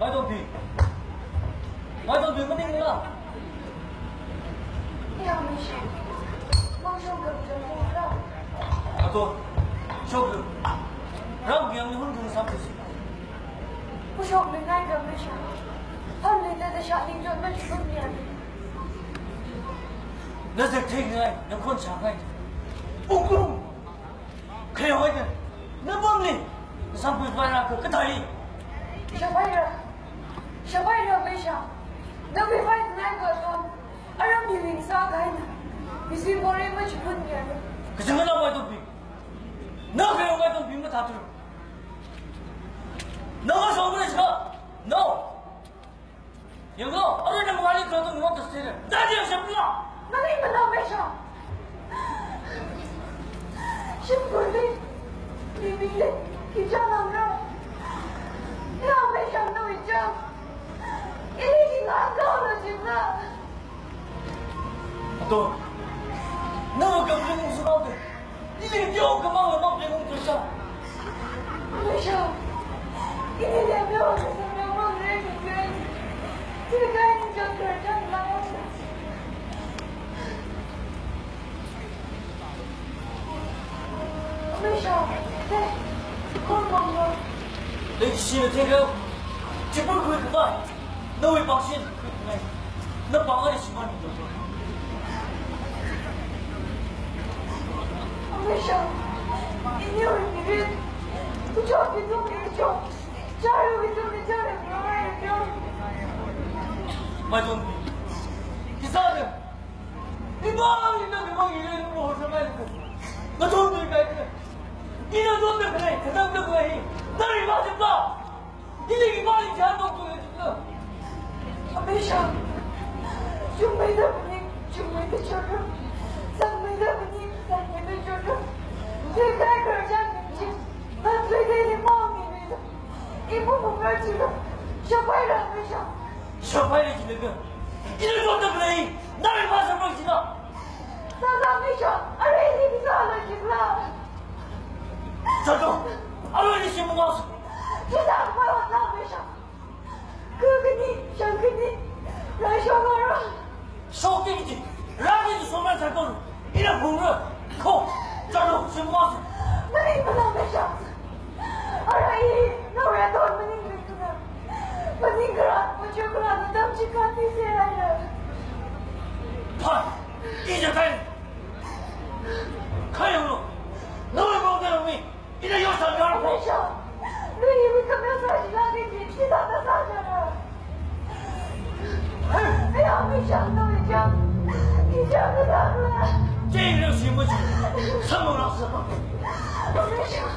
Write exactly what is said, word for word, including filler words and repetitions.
Maitombi. Maitombi, maningla? Ya, Misham. Mangshong kam jam la. Ato, shoklu. Ram yang ni hun gung sam tusi. Pushok ni ngai kam Misham. Ham ni te te sha ning jot ma chikun ya. Na zek thei ngai, na khon sha ngai. Uklung. Khayawai na, na pamli, na sampui paira ka, kathāli? Shapaira, shapaira Misham. Nawui vai nai ko to, aram hiling sākahaina. Misi more machihun ya. Kachangana Maitombi. Na khayawai Maitombi mathāthu. Na ma songre sa. No. Yanglu, arui na mangāli kala tung mo tasire. Dadi shapla. Nani mana Misham. Shimkuli. Bibili. Kicha ngamra. Ya Misham na wicha. Ili ki nganga na jimna. Ato. Na kam ling su nau de. Ili kyo kamang na mak ling tu sa. Misham. Ili le myo sa na mak ling tu. Tikai ni jot kerja lang. Misham, te, kon manglo. Leishina thengkha, chipur khuikhavai, nawui pāngshim khuingai, na pāng ali shimān. Misham, iniwui mirin, kuchok kitung kichok, charu kitung kichok, Maitombi, kisāda. Imang, ina imang, ina imang, hosa mai ko. Ngathumthuikai. Ina ngathumthuikai, khanangthuikai. Nari ma jipla. Ina imang, ina jipla. Misham. Chungmeida puni, chungmeida chotru. Sangmeida puni, sangmeida chotru. Tikai kerja ni. Ngathuida imang ni. Ibu bunga chilo. Shapaira Misham. Shapaira chilo. Ina ngathumthuikai. Nari ma shapaira chilo. Sāda Misham, arui ni sāla jikla. Sāda, arui ni shim mas. Sāda ma sāla Misham. Kukini, shangkini, raishongara. Shokini, rani sāma sāda. Ina bungra. Ko, sāda, shim mas. Mani mana Misham. Arui, nawui aton maningmei tuna. Maningkharā, machukharā, natam chikati se aina. Phai, ija kai. Khayanglu. Nawui mong da mi. Ina yo sa gar ko. Misham. Nui mi kamya sa jila ni ki, kita ta sa jara. Aya Misham, nawui jam. Ija ka da la. Jai lo si mo ji. Samo la sa pa. Misham.